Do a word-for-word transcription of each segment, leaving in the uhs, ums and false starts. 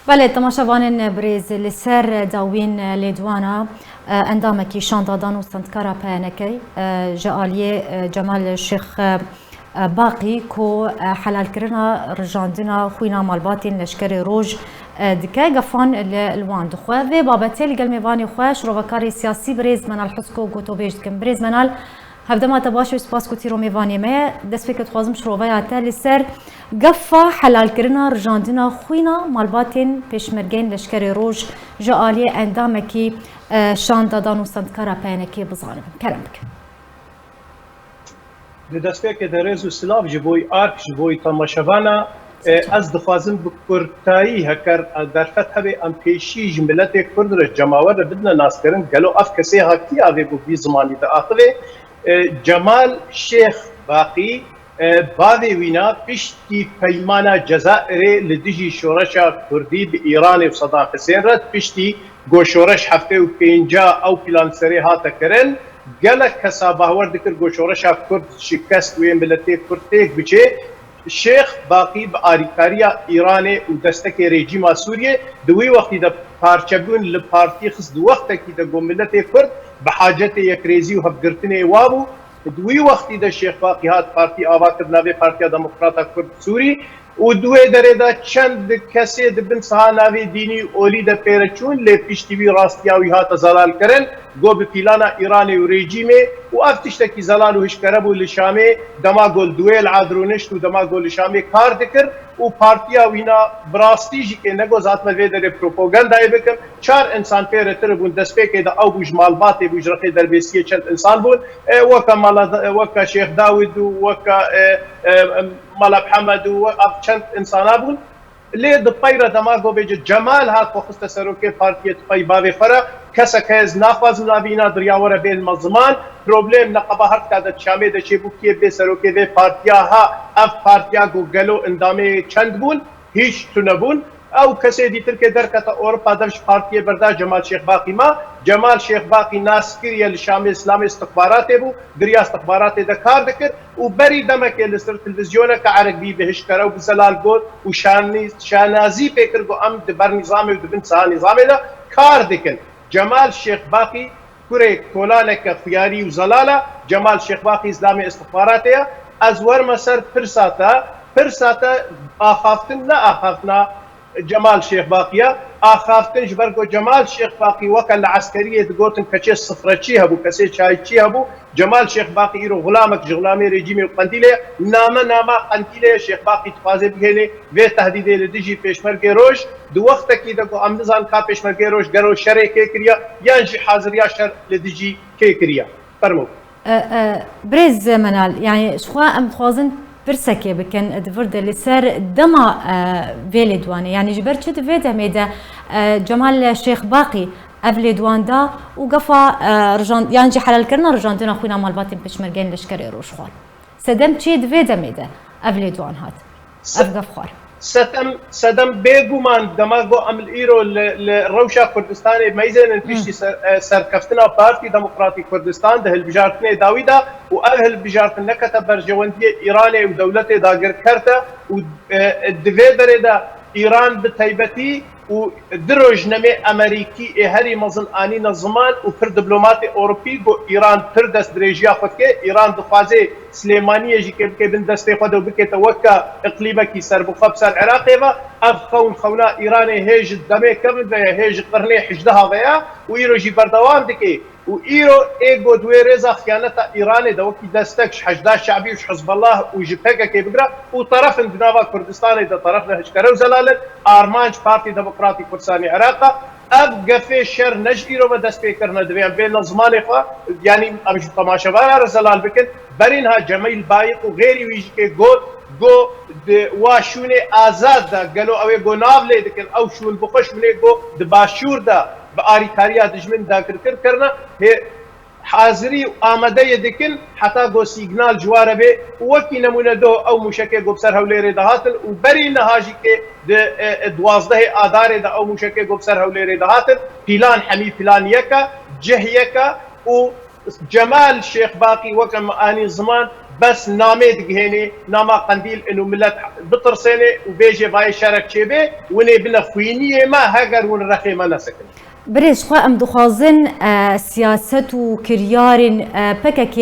Belê, temaşevanên birêz, li ser dawîn lêdwana, e, endamekî şanda dan û sendkara P N K, e, ji aliyê, e, Cemal Şêx, e, Baqî ku, e, helalkirina rijandina xwîna malbatên Leşkerê Roj, e, dike, gefan li, li wan dixwe. Vê babetê li gel mêvanê xwe şirovekarê siyasî birêz Menal Husko gotobêj dikim. Birêz Menal, hevdema te baş û spas ku tîro mêvanê me ye. Destpêkê dixwazim şiroveya te li ser gefa helalkirina rijandina xwîna malbatên pêşmergeyên Leşkerê Roj ji aliyê endamekî, e, şanda dan û sendkara P N K bizanim. Kerem bikin. Di destpêkê de rêz û silav ji bo ark, ji bo temaşevana. E, ez dixwazim bi kurtayî, heker derfet hebe, em pêşî ji miletê Kurd re, cemawer re bidine naskirin, gelo ev kesê hatiye avê ku vî zimanî diaxive. E, Cemal Şêx Baqî, e, bavê wîna piştî peymana Cezayirê li dijî şoreşa Kurdî bi Îranê û Sedam Hisên re, piştî ku şoreş heftê û pênca ew plan serê hate kirin, gelek kesa bawer dikir ku şoreşa Kurd şikest wê miletê Kurd têk biçe. Şêx Baqî bi arîkariya Îranê û destekê rejîma Sûriyê di wî wextî de parçebûn li partî xist, di wextekî de ku miletê Kurd bi hacetê yekrêzî û hevgirtinê wa bû. Di wî wextî de Şêx Baqî hat partî ava kir, navê Partiya Demokrata Kurd Sûrî, û di wê derê de çend kesê di bin saha navê dînî û olî de pê re çûn, lê piştî wî rastiya wî hate zelalkirin, got bi pîlana Îranê û rejîmê, û ev tiştekî zelal û hişkere bû li Şamê, dema got li wê li Adrûnişt û dema got li Şamê kar dikir, û partiya wîna bi rastî jî kê, ne got ez hatime vê derê propagandayê bikim, çar insan pê re tire bûn, destpêkê de ew bû, ji malbatê bû, ji rexê derbêsiyê çend insan bûn, e, weke mala, weke Şêx Dawid û weke, e, e, Mala Mihemed û we-, ev çend insana bûn. Lê di pey re dema ku bêje Cemal hat xwe xiste serokê partiyê, di pey bavê xwe re kesek heye, ez naxwazim navê îna diriya were, bên me ziman. Problem neqeba her tika de Şamê de çêbû, kê bê serokê vê partiya ha, ev partiya ku gelo endamê çend bûn, hîç tune bûn. Ew kesê dîtir kê derkete Ewropa, dev ji partiyê berda, Cemal Şêx Baqî ma. Cemal Şêx Baqî nas kiriye li Şamê, Îslamê, istixbaratê bû, diriya istixbaratê de kar dikir û berî demekê li ser televîzyoneke erebî bi hişkere û bi zelal got û şanî-, şanazî pê kir ku em di ber nîzamê û di bin saha nîzamê de kar dikin. Cemal Şêx Baqî kurê kolaneke xuyarî û zelal e. Cemal Şêx Baqî îslamê istixbaratê ye. Ez werme ser pirsa te, pirsa te axaftin ne axaftina Cemal Şêx Baqî ye. Axaftin ji ber ku Cemal Şêx Baqî weke li eskeriyê digotin keçê sifreçî hebû, kesê çayçî hebû. Cemal Şêx Baqî îro xulamek ji xulamê rejîmê û Qendîlê ye. Name nama Qendîlê ye, Şêx Baqî dixwaze bihêlê vê tehdîdê li dijî pêşmergê Roj. Di wextekî de ku em nizanin ka pêşmergê Roj gero şerê kê kiriye yan jî haziriya şer li dijî kê kiriye. Fermo. E, e, birêz Menal, yani ji xwe em dixwazin pirsekê bikin di vir de li ser dema, e, vê lêdwanê. Yani ji ber çi di vê demê de, e, Cemal Şêx Baqî ev lêdwan da û gefa, e, rijan-, yan jî helalkirina rijandina xwîna malbatên pêşmergeyên Leşkerê Roj xwar? Sedem çi di vê demê de ev lêdwan hat? Se-, ev gef xwar. Sedem, sedem bêguman dema ku em li îro li, li rewşa Kurdistanê meyzênin piştî ser, e, serkeftina Partî Demokratîk Kurdistan di hilbijartinê dawî de û ev hilbijartin nekete berjewendiyê Îranê û dewletê dagirker de û, e, di vê derê de Îran bi taybetî û du rojnemê Amerîkî ê herî mezin anîne ziman û pir diplomatê Ewropî got Îran pir destdirêjiya xwe dike. Îran dixwaze Silêmaniyê jî kê bike bin destê xwe de û bikete weke iqlîmekî serbixwe bi ser Iraqê ve. Ev xewn xewna Îranê hê ji demê kevin ve ye, hê ji qirnê hejdeha ve ye û îro jî berdewam dike. Û îro ê ku di wê rêza xiyaneta Îranê de wekî destek ji Heşda Şe'bî û ji Hizbullah û ji P K K bigire û teref in di nava Kurdistanê de, teref ne hişkere û zelal in, armanc Partî Demokratîk Kurdistanê Iraq e. Ev gefê şer ne ji îro ve dest pê kirine, divê em bêne zimanê xwe, yanî em ji temaşevana re zelal bikin. Berî niha Cemîl Bayiq û xêrî wî jî kê got, got di wa şûnê azad de, gelo ew ê got nav lê dikin, ew şûn bi xwe şûnê got di başûr de bi arîkariya dijmin dagirkir kirine, hê hazirî û amadeyê dikin heta ku sîgnal ji wa re bê. Û wekî nemûne doh ew mûşekê ku bi ser Hewlêrê de hatin û berî niha jî kê di, e, e, duwazdehê Adarê de ew mûşekê ku bi ser Hewlêrê de hatin, pîlan hemî pîlan yek e, cih yek e û Cemal Şêx Baqî weke me anî ziman bes namê digihênê, nama Qendîl in û milet bitirsênê û bêjê vayê şerek çêbê, winê bine xwîniyê me, heger win rexê me nesekin. Birêz, xwe em dixwazin, e, siyaset û kiryarên, e, P K K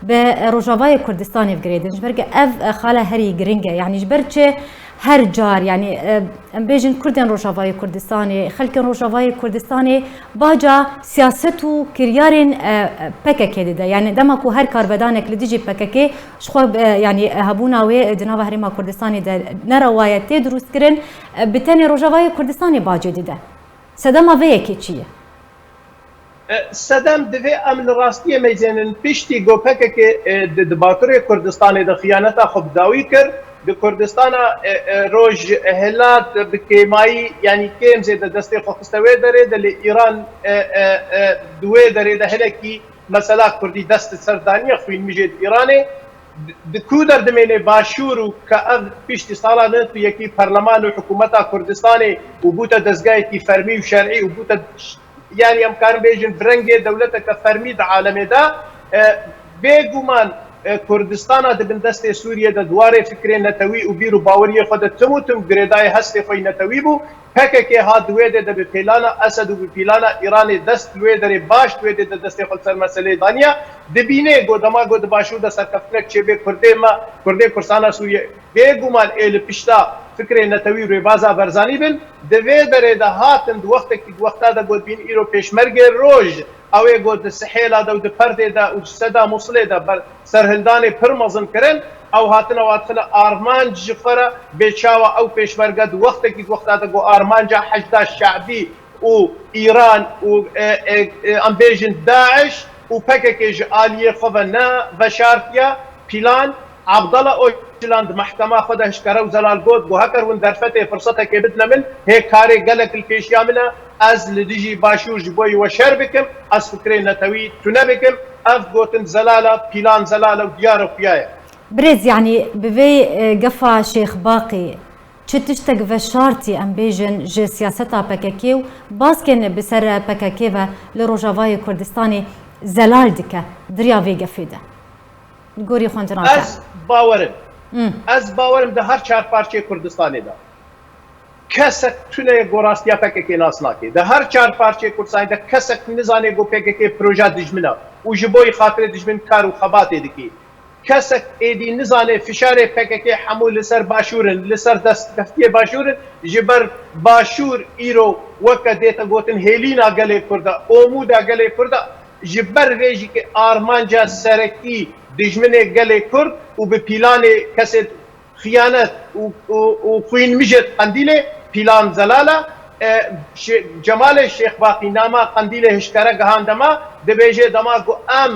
bi Rojavayê Kurdistanê bigirêdin. Ji ber ku ev, e, xala herî giring e. Yanî ji ber çi her car, yanî, e, em bêjin Kurdên Rojavayê Kurdistanê, xelkên Rojavayê Kurdistanê baca siyaset û kiryarên, e, P K K dide. Yanî dema ku her karvedanek li dijî P K K ji xwe, e, yanî, e, hebûna wê, e, di nava Herêma Kurdistanê de ne rewa ye tê dirûstkirin, e, bi tenê Rojavayê Kurdistanê bacê dide. Sedema vê yekê çi ye? E, sedem divê em li rastiyê meyzênin. Piştî ku P K K, e, di, di Bakurê Kurdistanê de xiyaneta xwe bi dawî kir, di Kurdistana, e, e, Rojhilat bi kêmayî, yanî kêm zêde destê xwe xiste wê derê de, lê Îran, e, e, e, di wê derê de hinekî mesela Kurdî dest li ser daniye, xwîn mijê di Îranê. Di, di ku der dimêne Başûr û ke ev piştî sala neh û yekî perleman û hikûmeta Kurdistanê û bûte dezgehekî fermî û şerî û bûte, yanî em karin bêjin bi rengê dewleteke fermî di alemê de, e, bêguman, e, Kurdistana di bin destê Sûriyê de di warê fikrê netewî û bîr û baweriyê xwe de tim û tim girêdayê hestê xwe yî netewî bû. P K K hat di wê dê de bi pîlana Esed û bi pîlana Îranê dest li wê derê baş di wê dê de destê xwe li ser meseleyê daniya. Dibîne ku dema ku di Başûr de serkeftinek çêbê Kurdê me, Kurdê Kursana Sûriyê bêguman ê li pişta fikrê netewî û rêbaza Barzanî bin, di vê derê de hatin di wextekî di wexta de ku dibîn îro pêşmergê roj, ew ê ku di Sihêla de û di Perdê de û di Seda Musilê de ber-, serhildanê pir mezin kirin, ew hatine û dixine armanc ji xwe re, bê çawa ew pêşmerge di wextekî di wexta de ku armanca Heşda Şe'bî û Îran û, e, e, e, em bêjin DAIŞ û P K K ji aliyê xwe ve ne veşartiye, pîlan, Abdullah Ocalan di mehkema xwe de hişkere û zelal got, got, heger hûn derfetê firsetekê bidine min, hê karê gelek li pêşiya min e, ez li dijî Başûr ji bo we şer bikim, ez fikrê netewî tune bikim. Ev gotin zelal e, pîlan zelal e û diyar e xuya ye. Birêz, yanî bi vê, e, gefa Şêx Baqî çi tiştek veşartî, em bêjin, ji siyaseta P K K û baskên bi ser P K K ve li Rojavayê Kurdistanê zelal dike di riya vê gefê de? Li gorî xwendina te. Ez bawer im. Hmm. Ez bawer im di her çar parçeyê Kurdistanê de kesek tune ye ku rastiya P K K nas nake. Di her çar parçeyê Kurdistanê de kesek nizane ku P K K proja dijmin e û ji bo yî xatirê dijmin kar û xebatê dike. Kesek êdî nizane fişarê P K K hemû li ser Başûr in, li ser destkeftiyê Başûr in, ji ber Başûr îro weke dête gotin hêlîna gelê Kurd e, omûda gelê Kurd e, ji ber vê jî ke armanca serekî dijminê gelê Kurd û bi pîlanê kesê xiyanet û, û, û xwînmijê Qendîlê, pîlan zelal e. E, Şê-, Cemalê Şêxbaqî nama Qendîlê hişkere gihand dema, dibêje dema ku em,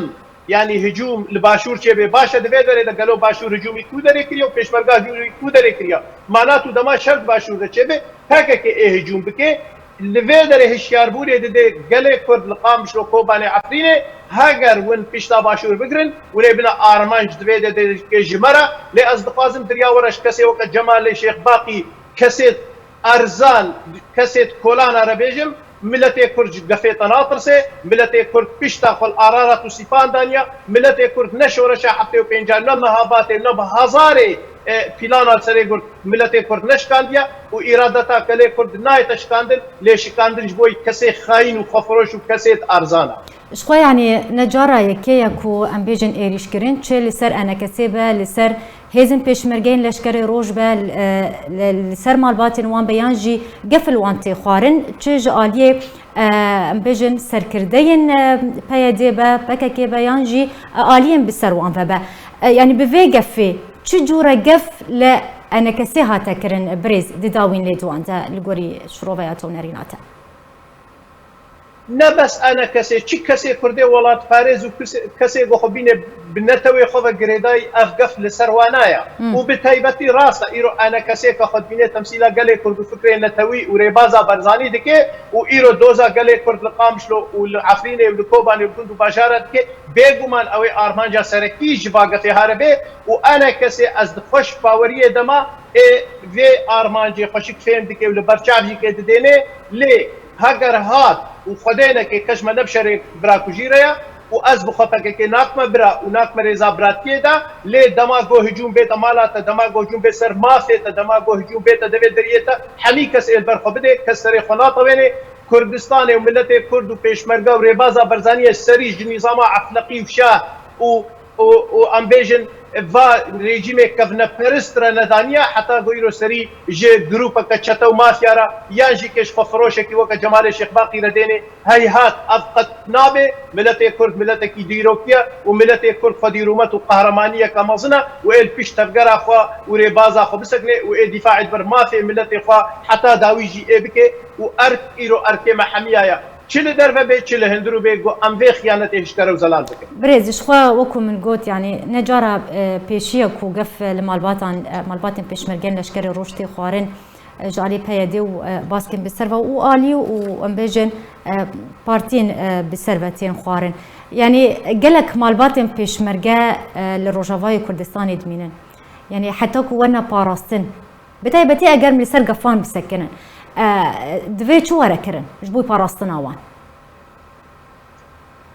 yanî hicûm li Başûr çêbe. Baş e, di vê derê de gelo Başûr hicûmî ku derê kiriye û pêşmerga hicûmî ku derê kiriye? Mana tu dema şer di Başûr de çêbe, P K K ê hicûm bike. Li vê derê hişyarbûnê dide gelê Kurd li Qamişlo, Kobanê, Efrînê, heger win pişta Başûr bigirin, win ê bine armanc di vê de dike ji me re. Lê ez dixwazim diriya we re ji kesê weke Cemalê Şêxbaqî, kesê erzan, kesê kolana re bêjim, miletê Kurd ji gefê te natirse, miletê Kurd pişta xwe li Ararat û Sîpan daniya, miletê Kurd ne şoreşa heftê û pêncan, ne mehabatê, ne bi hezarê, e, pîlana serê Kurd, miletê Kurd neşikandiye û îradeta gelê Kurd nayête şikandin, lê şikandin ji bo kesê xayîn û xwefiroş û kesê erzan e. Ji xwe, yanî, ne cara yekê ye ku em bêjin êrîşkirin, çi li ser E N K S be, li ser hêzên pêşmergeyên Leşkerê Roj be, e, li, li ser malbatên wan be, yan jî gef li wan tê xwarin, çi ji aliyê, e, em bêjin serkirdeyên, e, P Y D be, P K K be, yan jî, e, aliyên bi ser wan ve be. E, yanî bi vê gefê çi cûre gef li E N K S hate kirin, birêz, di dawîn lê di wan de li gorî şiroveya te û nerîna te? Ne bes E N K S, çi kesê Kurdê welatparêz û kesê, kesê ku xwe bîne bi netewê xwe ve girêdayî, ev gef li ser wan naya. Hmm. Û bi taybetî rast e, îro E N K S ke xwe dibîne temsîla gelê Kurd û fikrê netewî û rêbaza Barzanî dike û îro doza gelê Kurd li Qamişlo û li Efrînê û li Kobanê û gund û bajara dike, bêguman ew ê armanca serekî ji va gefê hare bê û E N K S ez di xweş baweriyê de ma ê vê armancê xweşik fêm dike û li ber çav jî kê didêne, lê heger hat û Xwedê neke, kes me ne bi şerê birakujî re ye, û ez bi xwe P K K nakme bira û nakme rêza biratiyê de, lê dema ku hicûm bête mala te, dema ku hicûm bê ser mafê te, dema ku hicûm bête devê deriyê te, hemî kes ê li ber xwe bidê, kes serê xwe natewênê. Kurdistanê û miletê Kurd û pêşmerge û rêbaza Barzaniyê serî ji nîzama efleqî û şah û, û, û em bêjin va rejîmê kevneperist re nedaniye, heta ku îro serî ji grûpeke çete û mafya re yan jî kêşxwefiroşekî weke Cemalê Şêxbaqî re dênê. Heyhat, ev qet nabe. Miletê Kurd miletekî dîrokî ye û miletê Kurd xwedî rûmet û qehremaniyeke mezin e û ê li pişt tevgera xwe û rêbaza xwe bisekine û ê dîfaê di ber mafê miletê xwe heta dawî jî ê bike û erk îro erkê me hemiya ye. Çi li derve bê, çi li hundirû bê, ku em vê xiyanetê hişkere û zelal bikin. Birêz, ji xwe wekû min got, yanî ne cara, e, pêşiye ku gef, e, li malbatan, e, malbatên pêşmergên leşkerê roj tê xwarin, e, ji alî P Y D û, e, baskên bi ser ve û alî û em bêjin, e, partiyên, e, bi ser ve tên xwarin. Yanî gelek malbatên pêşmerge, e, li Rojavayê Kurdistanê dimînin. Yanî heta ku werne parastin, bi taybetî eger em li ser gefan bisekinin, e, divê çi were kirin ji bo parastina wan?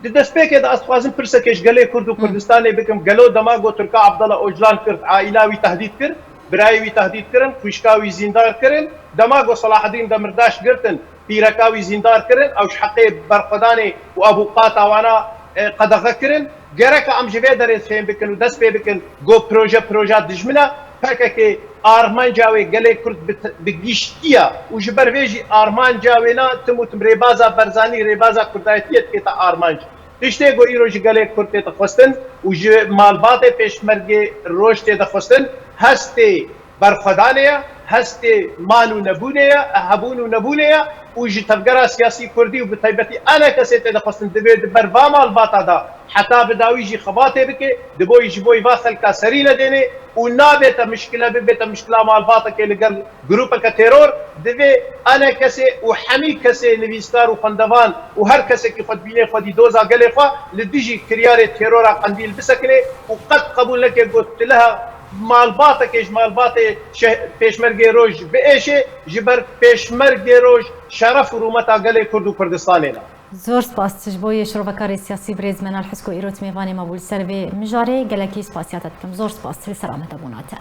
Di destpêkê de ez dixwazim pirsekê ji gelê Kurd û Kurdistanê bikim. Gelo dema ku Tirka Abdullah Ocalan girt, aîla wî tehdît kir, birayê wî tehdît kirin, xwişka wî zîndar kirin. Dema ku Selahedîn Demirtaş girtin, pîreka wî zîndar kirin, ew ji heqê berxwedanê û avûkata wana, e, qedexe kirin. Gereke em ji vê derê fêm bikin û dest pê bikin ku proje proja dijmin e. P K K armanca wê gelê Kurd bi te-, bi giştiya û ji ber vê jî armanca wê na tim û tim rêbaza Barzanî, rêbaza Kurdayetiyê dikête armanc. Tiştê ku îro ji gelê Kurd tête xwestin û ji malbatê pêşmergê roj tête xwestin, hestê berxwedanê ye, hestê man û nebûnê ye, hebûn û nebûnê ye û ji tevgera siyasî kurdî û bi taybetî enekesê tê dixwestin divê di ber va malbata de heta bi dawî jî xebatê bike, di bo ji bo va xelka serî nedênê û nabête mişkile, bibête mişkila malbatekê li gel grûpeke teror, divê enekesê û hemî kesê nivîskar û xwendevan û her kesekî xwe dibînê xwedî doza gelê xwe li dijî kiryarê terora Qendîl bisekine û qet qebûl neke ku tiliha malbatekê ji malbatê şeh-, pêşmergê roj biêşe, ji ber pêşmergê roj şeref û rûmeta gelê Kurd û Kurdistanê ne. Zor spas ji bo yê şirovekarê siyasî birêz Menal Hisko îro mêvanê me bû li ser vê mijarê, gelekî spasiya te dikim. Zor spas, li ser amedebûna te.